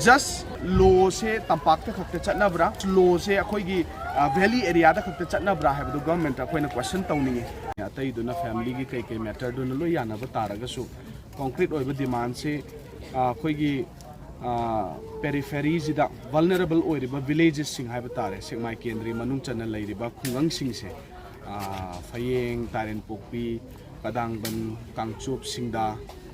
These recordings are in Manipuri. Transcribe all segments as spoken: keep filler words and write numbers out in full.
Just ꯂꯣꯁꯦ ꯇꯝꯄꯥꯛꯇ ꯈꯛꯇ ꯆꯠꯅꯕ꯭ꯔꯥ, ꯂꯣꯁꯦ ꯑꯩꯈꯣꯏꯒꯤ ꯚꯦꯂꯤ ꯑꯦꯔꯤꯌꯥꯗ ꯈꯛꯇ ꯆꯠꯅꯕ꯭ꯔꯥ ꯍꯥꯏꯕꯗꯨ ꯒꯚꯔꯟꯃꯦꯟꯠꯇ ꯑꯩꯈꯣꯏꯅ ꯀ꯭ꯋꯦꯁꯟ ꯇꯧꯅꯤꯡꯉꯤ꯫ ꯑꯇꯩꯗꯨꯅ ꯐꯦꯃꯤꯂꯤꯒꯤ ꯀꯩ ꯀꯩ ꯃꯦꯇꯔꯗꯨꯅ ꯂꯣꯏ ꯌꯥꯅꯕ ꯇꯥꯔꯒꯁꯨ, ꯀꯣꯟꯀ꯭ꯔꯤꯠ ꯑꯣꯏꯕ ꯗꯤꯃꯥꯟꯁꯦ ꯑꯩꯈꯣꯏꯒꯤ ꯄꯦꯔꯤꯐꯦꯔꯤꯁꯤꯗ ꯚꯜꯅꯔꯦꯕꯜ ꯑꯣꯏꯔꯤꯕ ꯚꯤꯂꯦꯖꯦꯁꯁꯤꯡ ꯍꯥꯏꯕ ꯇꯥꯔꯦ, ꯁꯦꯛꯃꯥꯏ ꯀꯦꯟꯗ꯭ꯔꯤ ꯃꯅꯨꯡ ꯆꯟꯅ ꯂꯩꯔꯤꯕ ꯈꯨꯡꯒꯪꯁꯤꯡꯁꯦ, ꯐꯌꯦꯡ, ꯇꯥꯔꯦꯟꯄꯣꯛꯄꯤ, ꯀꯗꯥꯡꯕꯟ, ꯀꯥꯡꯆꯨꯞ, ꯁꯤꯡꯗꯥ,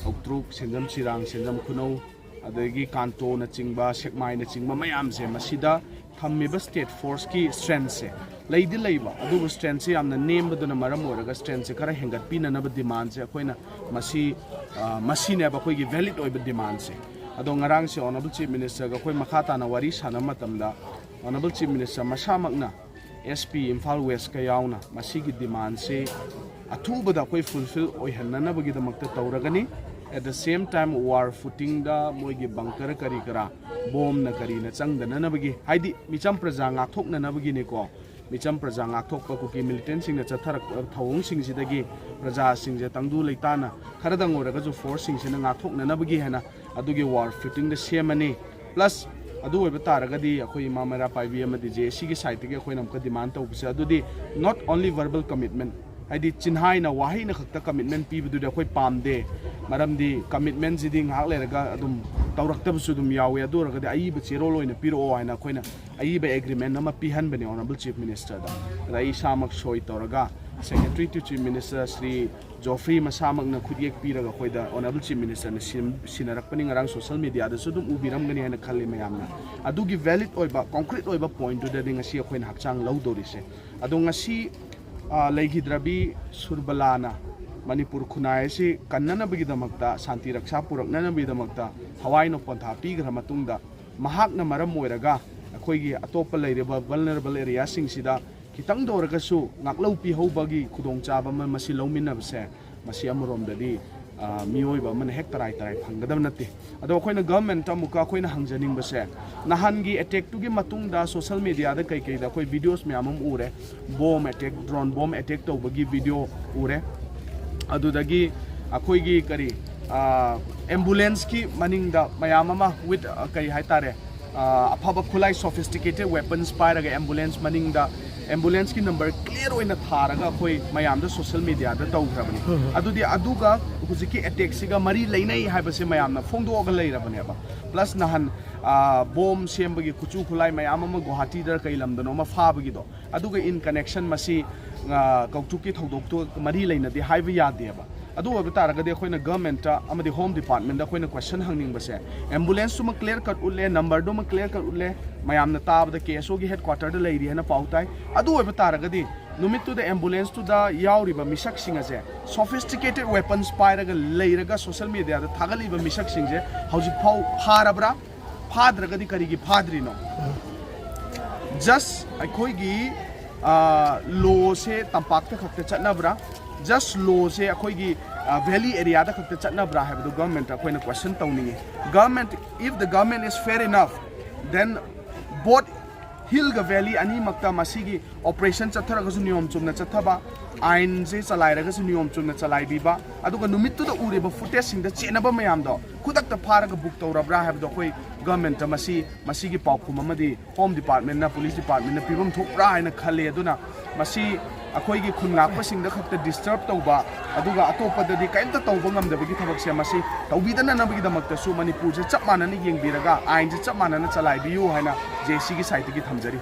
ꯍꯧꯇ꯭ꯔꯨꯛ, ꯁꯦꯟꯖꯝ ꯁꯤꯔꯥꯡ, ꯁꯦꯟꯖꯝ ꯈꯨꯅꯧ, ꯑꯗꯒꯤ ꯀꯥꯟꯇꯣꯅꯆꯤꯡꯕ, ꯁꯦꯛꯃꯥꯏꯅꯆꯤꯡꯕ ꯃꯌꯥꯝꯁꯦ, ꯃꯁꯤꯗ ꯊꯝꯃꯤꯕ ꯁ꯭ꯇꯦꯠ ꯐꯣꯔꯁꯀꯤ ꯁ꯭ꯇ꯭ꯔꯦꯡꯁꯦ ꯂꯩꯗꯤ ꯂꯩꯕ, ꯑꯗꯨꯕꯨ ꯁ꯭ꯇ꯭ꯔꯦꯡꯁꯦ ꯌꯥꯝꯅ ꯅꯦꯝꯕꯗꯨꯅ ꯃꯔꯝ ꯑꯣꯏꯔꯒ ꯁ꯭ꯇ꯭ꯔꯦꯡꯁꯦ ꯈꯔ ꯍꯦꯟꯒꯠꯄꯤꯅꯅꯕ ꯗꯤꯃꯥꯟꯁꯦ ꯑꯩꯈꯣꯏꯅ ꯃꯁꯤ, ꯑ, ꯃꯁꯤꯅꯦꯕ ꯑꯩꯈꯣꯏꯒꯤ ꯚꯦꯂꯤꯗ ꯑꯣꯏꯕ ꯗꯤꯃꯥꯟꯁꯦ꯫ ꯑꯗꯣ ꯉꯔꯥꯡꯁꯦ ꯑꯣꯅꯔꯦꯕꯜ ꯆꯤꯐ ꯃꯤꯅꯤꯁꯇꯔꯒ ꯑꯩꯈꯣꯏ ꯃꯈꯥ ꯇꯥꯅ ꯋꯥꯔꯤ ꯁꯥꯟꯅꯕ ꯃꯇꯝꯗ ꯑꯣꯅꯔꯦꯕꯜ ꯆꯤꯐ ꯃꯤꯅꯤꯁꯇꯔ ꯃꯁꯥꯃꯛꯅ ꯑꯦꯁ ꯄꯤ ꯏꯝꯐꯥꯜ ꯋꯦꯁꯀ ꯌꯥꯎꯅ ꯃꯁꯤꯒꯤ ꯗꯤꯃꯥꯟꯁꯦ ꯑꯊꯨꯕꯗ ꯑꯩꯈꯣꯏ ꯐꯨꯜꯐꯤꯜ ꯑꯣꯏꯍꯟꯅꯅꯕꯒꯤꯗꯃꯛꯇ ꯇꯧꯔꯒꯅꯤ꯫ At the same time, war ꯐꯨꯇꯤꯡꯗ ꯃꯣꯏꯒꯤ ꯕꯪꯀꯔ ꯀꯔꯤ ꯀꯔꯥ, ꯕꯣꯝꯅ ꯀꯔꯤꯅ ꯆꯪꯗꯅꯅꯕꯒꯤ, ꯍꯥꯏꯗꯤ ꯃꯤꯆꯝ ꯄ꯭ꯔꯖꯥ ꯉꯥꯛꯊꯣꯛꯅꯅꯕꯒꯤꯅꯤꯀꯣ꯫ ꯃꯤꯆꯝ ꯄ꯭ꯔꯖꯥ ꯉꯥꯛꯊꯣꯛꯄ ꯀꯨꯀꯤ ꯃꯤꯂꯤꯇꯦꯟꯁꯤꯡꯅ ꯆꯠꯊꯔꯛꯄ ꯊꯧꯑꯣꯡꯁꯤꯡꯁꯤꯗꯒꯤ ꯄ꯭ꯔꯖꯥꯁꯤꯡꯁꯦ ꯇꯪꯗꯨ ꯂꯩꯇꯥꯅ ꯈꯔꯗꯪ ꯑꯣꯏꯔꯒꯁꯨ ꯐꯣꯔꯁꯁꯤꯡꯁꯤꯅ ꯉꯥꯛꯊꯣꯛꯅꯅꯕꯒꯤ ꯍꯥꯏꯅ ꯑꯗꯨꯒꯤ ꯋꯥꯔ ꯐꯨꯇꯤꯡꯗ ꯁꯦꯝꯃꯅꯤ꯫ ꯄ꯭ꯂꯁ ꯑꯗꯨ ꯑꯣꯏꯕ ꯇꯥꯔꯒꯗꯤ ꯑꯩꯈꯣꯏ ꯏꯃꯥ ꯃꯩꯔꯥ ꯄꯥꯏꯕꯤ ꯑꯃꯗꯤ ꯖꯦ ꯑꯦ ꯁꯤꯒꯤ ꯁꯥꯏꯠꯇꯒꯤ ꯑꯩꯈꯣꯏꯅ ꯑꯃꯨꯛꯀ ꯗꯤꯃꯥꯟ ꯇꯧꯕꯁꯦ, ꯑꯗꯨꯗꯤ not only verbal commitment, ꯍꯥꯏꯗꯤ ꯆꯤꯟꯍꯥꯏꯅ, ꯋꯥꯍꯩꯅ ꯈꯛꯇ ꯀꯃꯤꯠꯃꯦꯟ ꯄꯤꯕꯗꯨꯗꯤ ꯑꯩꯈꯣꯏ ꯄꯥꯝꯗꯦ꯫ ꯃꯔꯝꯗꯤ ꯀꯃꯤꯠꯃꯦꯟꯁꯤꯗꯤ ꯉꯥꯏꯍꯥꯛ ꯂꯩꯔꯒ ꯑꯗꯨꯝ ꯇꯧꯔꯛꯇꯕꯁꯨ ꯑꯗꯨꯝ ꯌꯥꯎꯋꯦ꯫ ꯑꯗꯨ ꯑꯣꯏꯔꯒꯗꯤ ꯑꯏꯕ ꯆꯦꯔꯣꯜ ꯑꯣꯏꯅ ꯄꯤꯔꯛꯑꯣ ꯍꯥꯏꯅ ꯑꯩꯈꯣꯏꯅ ꯑꯏꯕ ꯑꯦꯒ꯭ꯔꯤꯃꯦꯟ ꯑꯃ ꯄꯤꯍꯟꯕꯅꯦ ꯑꯣꯅꯔꯦꯕꯜ ꯆꯤꯐ ꯃꯤꯅꯤꯁꯇꯔꯗ꯫ ꯑꯗ ꯑꯩ ꯏꯁꯥꯃꯛ ꯁꯣꯏ ꯇꯧꯔꯒ secretary to chief minister Shri Jofri ꯃꯁꯥꯃꯛꯅ ꯈꯨꯠꯌꯦꯛ ꯄꯤꯔꯒ ꯑꯩꯈꯣꯏꯗ ꯑꯣꯅꯔꯦꯕꯜ ꯆꯤꯐ ꯃꯤꯅꯤꯁꯇꯔꯅ ꯁꯤꯟ-, ꯁꯤꯟꯅꯔꯛꯄꯅꯤ꯫ ꯉꯔꯥꯡ ꯁꯣꯁꯦꯜ ꯃꯦꯗꯤꯌꯥꯗꯁꯨ ꯑꯗꯨꯝ ꯎꯕꯤꯔꯝꯒꯅꯤ ꯍꯥꯏꯅ ꯈꯜꯂꯤ ꯃꯌꯥꯝꯅ꯫ ꯑꯗꯨꯒꯤ ꯚꯦꯂꯤꯗ ꯑꯣꯏꯕ, ꯀꯣꯟꯀ꯭ꯔꯤꯠ ꯑꯣꯏꯕ ꯄꯣꯏꯟꯠꯇꯨꯗꯗꯤ ꯉꯁꯤ ꯑꯩꯈꯣꯏꯅ ꯍꯛꯆꯥꯡ ꯂꯧꯗꯧꯔꯤꯁꯦ꯫ ꯑꯗꯣ ꯉꯁꯤ, ꯑ, ꯂꯩꯈꯤꯗ꯭ꯔꯕꯤ ꯁꯨꯔꯕꯂꯥꯅ ꯃꯅꯤꯄꯨꯔ ꯈꯨꯟꯅꯥꯏ ꯑꯁꯤ ꯀꯟꯅꯅꯕꯒꯤꯗꯃꯛꯇ, ꯁꯥꯟꯇꯤ ꯔꯛꯁꯥ ꯄꯨꯔꯛꯅꯅꯕꯒꯤꯗꯃꯛꯇ ꯊꯋꯥꯏꯅ ꯄꯣꯟꯊꯥ ꯄꯤꯈ꯭ꯔ ꯃꯇꯨꯡꯗ, ꯃꯍꯥꯛꯅ ꯃꯔꯝ ꯑꯣꯏꯔꯒ ꯑꯩꯈꯣꯏꯒꯤ ꯑꯇꯣꯞꯄ ꯂꯩꯔꯤꯕ ꯚꯜꯅꯔꯦꯕꯜ ꯑꯦꯔꯤꯌꯥꯁꯤꯡꯁꯤꯗ ꯈꯤꯇꯪꯗ ꯑꯣꯏꯔꯒꯁꯨ ꯉꯥꯛꯂꯧ ꯄꯤꯍꯧꯕꯒꯤ ꯈꯨꯗꯣꯡꯆꯥꯕ ꯑꯃ ꯃꯁꯤ ꯂꯧꯃꯤꯟꯅꯕꯁꯦ, ꯃꯁꯤ ꯑꯃꯔꯣꯝꯗꯗꯤ, ꯑ, ꯃꯤꯑꯣꯏꯕ ꯑꯃꯅ ꯍꯦꯛ ꯇꯔꯥꯏ ꯇꯔꯥꯏ ꯐꯪꯒꯗꯕ ꯅꯠꯇꯦ꯫ ꯑꯗꯣ ꯑꯩꯈꯣꯏꯅ ꯒꯚꯔꯟꯃꯦꯟꯠꯇ ꯑꯃꯨꯛꯀ ꯑꯩꯈꯣꯏꯅ ꯍꯪꯖꯅꯤꯡꯕꯁꯦ, ꯅꯍꯥꯟꯒꯤ ꯑꯦꯇꯦꯛꯇꯨꯒꯤ ꯃꯇꯨꯡꯗ ꯁꯣꯁꯦꯜ ꯃꯦꯗꯤꯌꯥꯗ ꯀꯩꯀꯩꯗ ꯑꯩꯈꯣꯏ ꯚꯤꯗꯤꯑꯣꯁ ꯃꯌꯥꯝ ꯑꯃ ꯎꯔꯦ, bomb attack, drone bomb attack ꯇꯧꯕꯒꯤ ꯚꯤꯗꯤꯑꯣ ꯎꯔꯦ꯫ ꯑꯗꯨꯗꯒꯤ ꯑꯩꯈꯣꯏꯒꯤ ꯀꯔꯤ, ꯑꯦꯝꯕꯨꯂꯦꯟꯁꯀꯤ ꯃꯅꯤꯡꯗ ꯃꯌꯥꯝ ꯑꯃ with ꯀꯔꯤ ꯍꯥꯏꯇꯥꯔꯦ, ꯑꯐꯕ ꯈꯨꯠꯂꯥꯏ, sophisticated weapons ꯄꯥꯏꯔꯒ ꯑꯦꯝꯕꯨꯂꯦꯟꯁ ꯃꯅꯤꯡꯗ ꯑꯦꯝꯕꯨꯂꯦꯟꯁꯀꯤ ꯅꯝꯕꯔ ꯀ꯭ꯂꯤꯌꯥꯔ ꯑꯣꯏꯅ ꯊꯥꯔꯒ ꯑꯩꯈꯣꯏ ꯃꯌꯥꯝꯗ ꯁꯣꯁꯦꯜ ꯃꯦꯗꯤꯌꯥꯗ ꯇꯧꯈ꯭ꯔꯕꯅꯤ꯫ ꯑꯗꯨꯗꯤ ꯑꯗꯨꯒ ꯍꯧꯖꯤꯛꯀꯤ ꯑꯦꯇꯦꯛꯁꯤꯒ ꯃꯔꯤ ꯂꯩꯅꯩ ꯍꯥꯏꯕꯁꯦ ꯃꯌꯥꯝꯅ ꯐꯣꯡꯗꯣꯛꯑꯒ ꯂꯩꯔꯕꯅꯦꯕ꯫ ꯄ꯭ꯂꯁ ꯅꯍꯥꯟ ꯕꯣꯝ ꯁꯦꯝꯕꯒꯤ ꯈꯨꯠꯁꯨ ꯈꯨꯠꯂꯥꯏ ꯃꯌꯥꯝ ꯑꯃ ꯒꯨꯋꯥꯍꯥꯇꯤꯗ ꯀꯩ ꯂꯝꯗꯅꯣ ꯑꯃ ꯐꯥꯕꯒꯤꯗꯣ, ꯑꯗꯨꯒ in connection ꯃꯁꯤ ꯀꯧꯇ꯭ꯔꯨꯛꯀꯤ ꯊꯧꯗꯣꯛꯇꯨ ꯃꯔꯤ ꯂꯩꯅꯗꯦ ꯍꯥꯏꯕ ꯌꯥꯗꯦꯕ꯫ ꯑꯗꯨ ꯑꯣꯏꯕ ꯇꯥꯔꯒꯗꯤ ꯑꯩꯈꯣꯏꯅ ꯒꯚꯔꯟꯃꯦꯟꯠꯇ ꯑꯃꯗꯤ ꯍꯣꯝ ꯗꯤꯄꯥꯔꯠꯃꯦꯟꯠꯇ ꯑꯩꯈꯣꯏꯅ ꯀꯣꯏꯁꯟ ꯍꯪꯅꯤꯡꯕꯁꯦ, ꯑꯦꯝꯕꯨꯂꯦꯟꯁꯇꯨꯃ ꯀ꯭ꯂꯤꯌꯥꯔ ꯀꯠ ꯎꯠꯂꯦ, ꯅꯝꯕꯔꯗꯨꯃ ꯀ꯭ꯂꯤꯌꯥꯔ ꯀꯠ ꯎꯠꯂꯦ, ꯃꯌꯥꯝꯅ ꯇꯥꯕꯗ ꯀꯦ ꯑꯦꯁ ꯑꯣꯒꯤ ꯍꯦꯗ ꯀ꯭ꯋꯥꯇꯔꯗ ꯂꯩꯔꯤ ꯍꯥꯏꯅ ꯄꯥꯎ ꯇꯥꯏ꯫ ꯑꯗꯨ ꯑꯣꯏꯕ ꯇꯥꯔꯒꯗꯤ ꯅꯨꯃꯤꯠꯇꯨꯗ ꯑꯦꯝꯕꯨꯂꯦꯟꯁꯇꯨꯗ ꯌꯥꯎꯔꯤꯕ ꯃꯤꯁꯛꯁꯤꯡ ꯑꯁꯦ sophisticated weapons ꯄꯥꯏꯔꯒ ꯂꯩꯔꯒ ꯁꯣꯁꯦꯜ ꯃꯦꯗꯤꯌꯥꯗ ꯊꯥꯒꯠꯂꯤꯕ ꯃꯤꯁꯛꯁꯤꯡꯁꯦ ꯍꯧꯖꯤꯛ ꯐꯥꯎ ꯐꯥꯔꯕ꯭ꯔꯥ? ꯐꯥꯗ꯭ꯔꯒꯗꯤ ꯀꯔꯤꯒꯤ ꯐꯥꯗ꯭ꯔꯤꯅꯣ? ꯖꯁ ꯑꯩꯈꯣꯏꯒꯤ ꯂꯣꯁꯦ ꯇꯝꯄꯥꯛꯇ ꯈꯛꯇ ꯆꯠꯅꯕ꯭ꯔꯥ? ꯖꯁ ꯂꯣꯁꯦ ꯑꯩꯈꯣꯏꯒꯤ ꯚꯦꯂꯤ ꯑꯦꯔꯤꯌꯥꯗ ꯈꯛꯇ ꯆꯠꯅꯕ꯭ꯔꯥ ꯍꯥꯏꯕꯗꯨ ꯒꯚꯔꯟꯃꯦꯟꯠꯇ ꯑꯩꯈꯣꯏꯅ ꯀꯣꯏꯁꯟ ꯇꯧꯅꯤꯡꯉꯤ꯫ Government, if the government is fair enough, then both ꯍꯤꯜꯒ ꯚꯦꯂꯤ ꯑꯅꯤꯃꯛꯇ ꯃꯁꯤꯒꯤ ꯑꯣꯄꯔꯦꯁꯟ ꯆꯠꯊꯔꯒꯁꯨ ꯅꯤꯌꯣꯝ ꯆꯨꯝꯅ ꯆꯠꯊꯕ, ꯑꯥꯏꯟꯁꯦ ꯆꯂꯥꯏꯔꯒꯁꯨ ꯅꯤꯌꯣꯝ ꯆꯨꯝꯅ ꯆꯂꯥꯏꯕꯤꯕ, ꯑꯗꯨꯒ ꯅꯨꯃꯤꯠꯇꯨꯗ ꯎꯔꯤꯕ ꯐꯨꯇꯦꯖꯁꯤꯡꯗ ꯆꯦꯟꯅꯕ ꯃꯌꯥꯝꯗꯣ ꯈꯨꯗꯛꯇ ꯐꯥꯔꯒ ꯕꯨꯛ ꯇꯧꯔꯕ꯭ꯔꯥ ꯍꯥꯏꯕꯗꯣ ꯑꯩꯈꯣꯏ ꯒꯚꯔꯟꯃꯦꯟꯠꯇ ꯃꯁꯤ, ꯃꯁꯤꯒꯤ ꯄꯥꯎꯈꯨꯝ ꯑꯃꯗꯤ ꯍꯣꯝ ꯗꯤꯄꯥꯔꯠꯃꯦꯟꯠꯅ, ꯄꯨꯂꯤꯁ ꯗꯤꯄꯥꯔꯠꯃꯦꯟꯠꯅ ꯄꯤꯐꯝ ꯊꯣꯛꯄ꯭ꯔꯥ ꯍꯥꯏꯅ ꯈꯜꯂꯤ꯫ ꯑꯗꯨꯅ ꯃꯁꯤ ꯑꯩꯈꯣꯏꯒꯤ ꯈꯨꯟ ꯉꯥꯛꯄꯁꯤꯡꯗ ꯈꯛꯇ ꯗꯤꯁꯇꯔꯕ ꯇꯧꯕ, ꯑꯗꯨꯒ ꯑꯇꯣꯞꯄꯗꯗꯤ ꯀꯔꯤꯝꯇ ꯇꯧꯕ ꯉꯝꯗꯕꯒꯤ ꯊꯕꯛꯁꯦ, ꯃꯁꯤ ꯇꯧꯕꯤꯗꯅꯅꯕꯒꯤꯗꯃꯛꯇꯁꯨ ꯃꯅꯤꯄꯨꯔꯁꯦ ꯆꯞ ꯃꯥꯟꯅꯅ ꯌꯦꯡꯕꯤꯔꯒ ꯑꯥꯏꯟꯁꯦ ꯆꯞ ꯃꯥꯟꯅꯅ ꯆꯂꯥꯏꯕꯤꯌꯨ ꯍꯥꯏꯅ ꯖꯦ ꯑꯦ ꯁꯤꯒꯤ ꯁꯥꯏꯠꯇꯒꯤ ꯊꯝꯖꯔꯤ꯫